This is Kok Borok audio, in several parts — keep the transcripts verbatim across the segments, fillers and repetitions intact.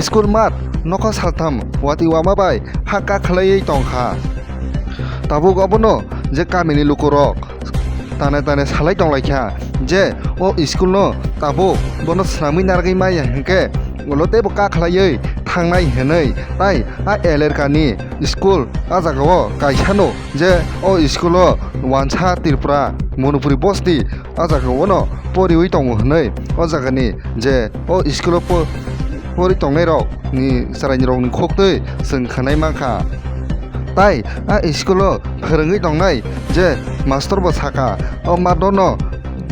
School mat nokha saltham watwi wama bai ha kakhlaiwi tongkha. Tabuk obono je kamini lukurok tane tane salai tonglaikha je o school no tabuk bono swnamwi narwgwi maya hinkhe ulo teibo kakhlaiwi thangnai hinwi, tai a elerkani school a jagao kaisano je o school o wansa Tripura Manipuri bosti o jagao no poriwi tongo hinwi o jagani je o school o po-, pori tongnai rok ni chwraini rok ni khok twi chwng khwnai mankha. Tai a school o phwrwngwi tongnai je master bo sakha, o madono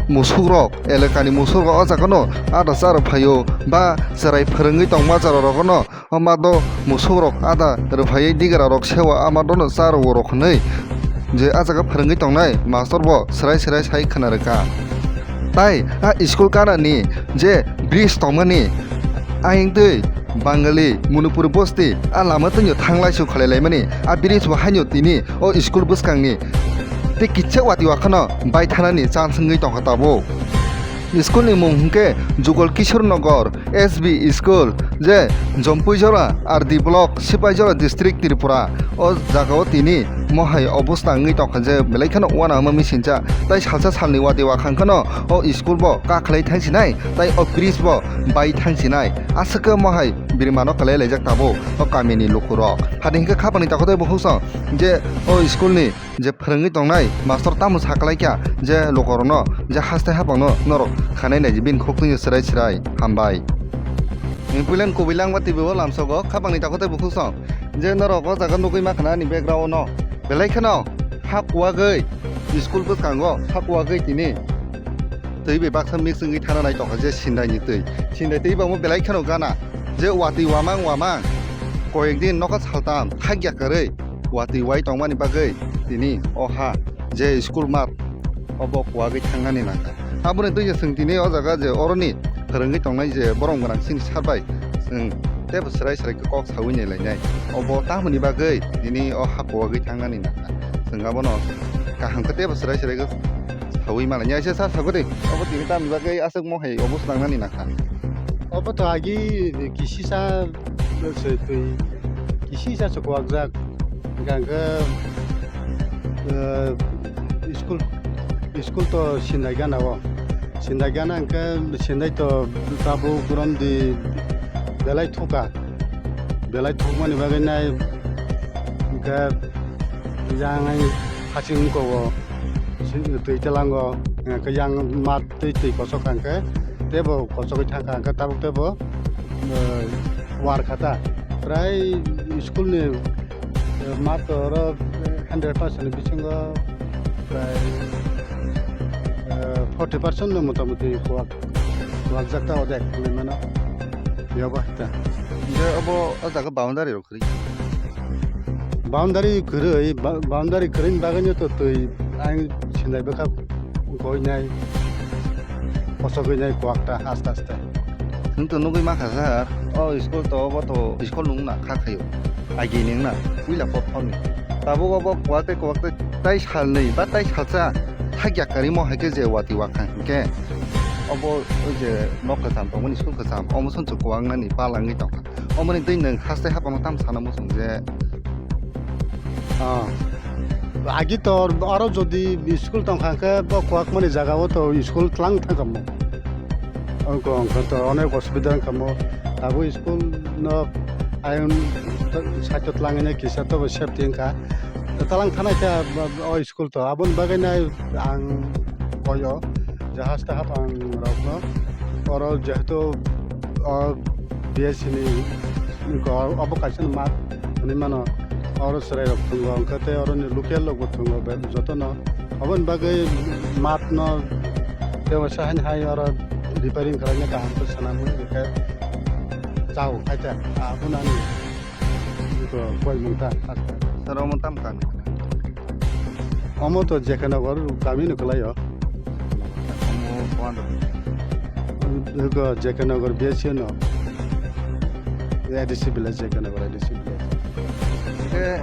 musuk rok, elekani musuk rok o jagano ada charo phaio ba chwrai phwrwngwi tongma charo rogono o mado musuk rok ada rwphaiwi digra rok sewa a madono charo rok hinwi je a jaga phwrwngwi tongnai master bo swrai swrai sai khwna rwkha. Tai a school kanani je bridge tongmani ayang twi Bangali Manipuri bosti a lama twino thanglai su khalai laimani a bridge bo haino tini o school bwskangni tei kitsa watwi wakhano bai thanani chance wngwi tongkha tabuk. School ni mung hwnkhe Jugal Kishore Nagar S B School, je Jampuijala R D Block, Sipaijala District, Tripura. O jagao tini mohai obostha wngwi tongkha je belai kheno uanama misincha. Tai salsa salni watwi wakhang kheno o school bo kakhlai thangsinai, tai o bridge bo bai thangsinai. Aswk khe mohai birimano kwlai laijak tabuk o kamini lukurok. Hadi hinkhe khapangni takhuk tei bukhuk song je o school ni je phwrwngwi tongnai master tamo saklaikha je lukurokno je haste hapangno norok khanai nai bini khuk twi swrai swrai hambai. Puilan kubui langma T V o lamsogo khapangni takhuk tei bukhuk song je norok o jaga nugwi mankha ani background no belai kheno ha kuwagwi school bwskango ha kuwagwi tini twi bai baksa mix wngwi thana nai tongkha je sindaini twi. Sindai twi bangma belai kheno gana je watwi wamang wamang koyek din nokha saltam thakya kwrwi watwi wai tongmani bagwi tini o ha je school mat obo kuwagwi thangnani nangkha. Aboni twi je chwng tini o jaga je oroni phwrwngwi tongnai je borom gwnang chini sir bai chwng teibo swrai swrai khe kok saui nai lainai. Obo tamoni bagwi tini o ha kuwagwi thangnani nangkha. Chwng abono kaham khe teibo swrai swrai khe saui malai. Yaisa sir sago de, obo tini tamni bagwi aswk mohai obo swnamnani nangkha. Obo to agi kisisa se twi kisisa se kwakjak. Hingkha hingkhe, eh, school, school to sindai gana o. Sindai gana hingkhe sindai to tabuk romdi belai thuka. Belai thukmani bagwi nai hingkhe yang hai haching wngkha o. Twi telango, hingkhe yang mat twi twi kosok kha hingkhe teibo kosogwi thangkha hingkhe tabuk teibo, eh, war kha ta. Prai school ni, eh, mat to oro hundred percent ni bisingo prai, eh, forty percent no motamuti kuwak, kuwak jak ta odek hinwi mano. Yogo ta. Hingkhe obo o jaga boundary rok kwrwi? Boundary kwrwi, ba-, boundary kwrwini bagwino to twi ang sinai bwkha goinai, kosogwinai kuwak ta aste aste. Nwng to nugwi mankha sir, o school to obo to school nung na kha khaio. Agi ning na puila kok thani. Tabuk obo kuwak tei kuwak tei tai salnwi ba tai salsa thakya karimo hai khe je watwi wakhang hinkhe obo oi je nok kwcham tongmani school kwcham omo song chwng kuwak nani palangwi tongkha. Omoni twi nwng haste hapano tamo sana muchung je? Ah. Agi to oro jodi school tongkha khe bo kuwak mani jaga o to school tlang thangkha mo. Ongko ongko to onek osubida wngkha mo. Abo school no ayang side o tlang hwnwi kisa to bo safety wngkha. Talang thanai khe o school to aboni bagwi nai ang koyo je haste hapang rokno oro jehetu o B S C ni obo kaisa mat hinwi mano, oro chwrai rok thwngo hwnkhe tei oroni local rok bo thwngo be-, jotono. Aboni bagwi mat no tei waisa haini hai oro repairing khlaina kaham khe swnamwi hwnkhe chao khaita abono ani. Iko koi mungta. Sir, omo tam kami? Omo to J K Nagar kami no kwlaio. Omo kuan do? Iko J K Nagar B S C no. A D C village, J K Nagar A D C village. Ke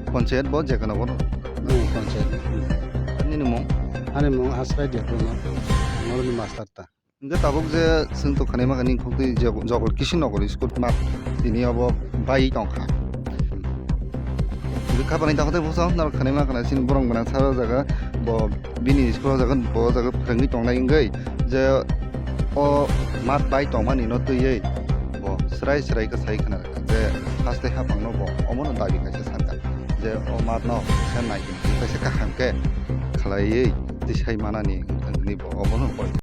panchayat bo J K Nagar? Hmm, panchayat. Nini mung? Ani mung Asrai Depro no. Ngoroni master ta. Hingke tabuk je chwng tong khanaima kha nini khuktwi jog-, Jogol Kishore Nagar school mat tini obo bai tong kha. Hingke khapani tong kha tei bwswk norok khanaima khana chini borok gwnang sara o jaga bo bini school o jaga bo jaga phwrwngwi tongnai wngwi je o mat bai tongmani no twiwi bo swrai swrai khe sai khna je haste haphang no bo omono dabi kaisa sankha je o mat no khe nai kaisa kaham khe khlaiwi tisai manani wngthang hinwi bo obono.